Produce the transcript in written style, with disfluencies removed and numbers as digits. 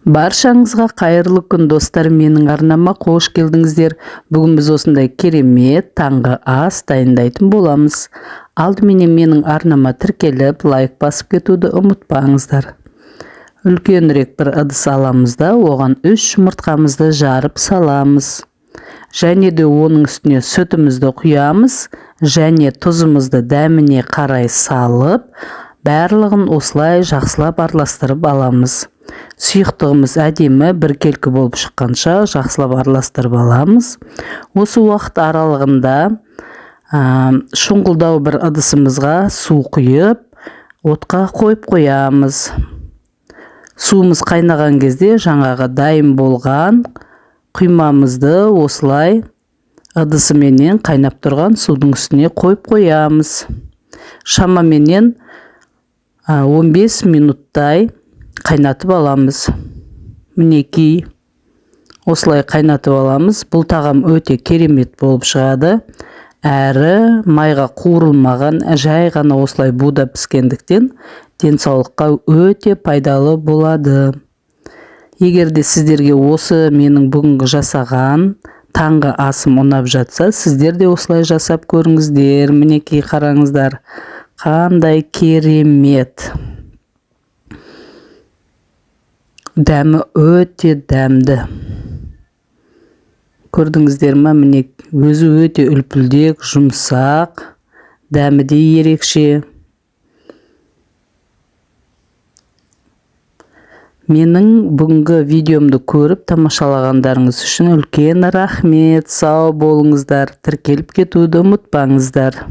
Баршаңызға қайырлы күн, достар! Менің арнама қош келдіңіздер. Бүгін біз осындай керемет таңғы ас дайындайтын боламыз. Алдыменен менің арнама тіркеліп, лайк басып кетуді ұмытпаңыздар. Үлкенірек бір ыдыс аламыз да, оған 3 жұмыртқамызды жарып саламыз. Және де оның үстіне сүтімізді құямыз және тұзымызды дәміне қарай салып, барлығын осылай жақсылап араластырып аламыз. Сұйықтығымыз әдемі біркелкі болып шыққанша жақсылап араластырып аламыз. Осы уақыт аралығында шұңғылдау бір ыдысымызға су құйып, отқа қойып қоямыз. Суымыз қайнаған кезде жаңағы дайын болған құймамызды осылай ыдысыменен қайнап тұрған судың үстіне қойып қоямыз. Шамаменен 15 минуттай қайнатып аламыз. Мінекей, осылай қайнатып аламыз. Бұл тағам өте керемет болып шығады. Әрі майға қуырылмаған, жай ғана осылай буда піскендіктен денсаулыққа өте пайдалы болады. Егер де сіздерге осы менің бүгінгі жасаған таңғы асым ұнап жатса, сіздер де осылай жасап көріңіздер. Мінекей, қараңыздар, қандай керемет. Дәмі өте дәмді. Көрдіңіздер ма, міне, өзі өте үлпілдек, жұмсақ, дәмі де ерекше. Менің бүгінгі видеомды көріп тамашалағандарыңыз үшін үлкен рахмет. Сау болыңыздар. Тіркеліп кетуді ұмытпаңыздар.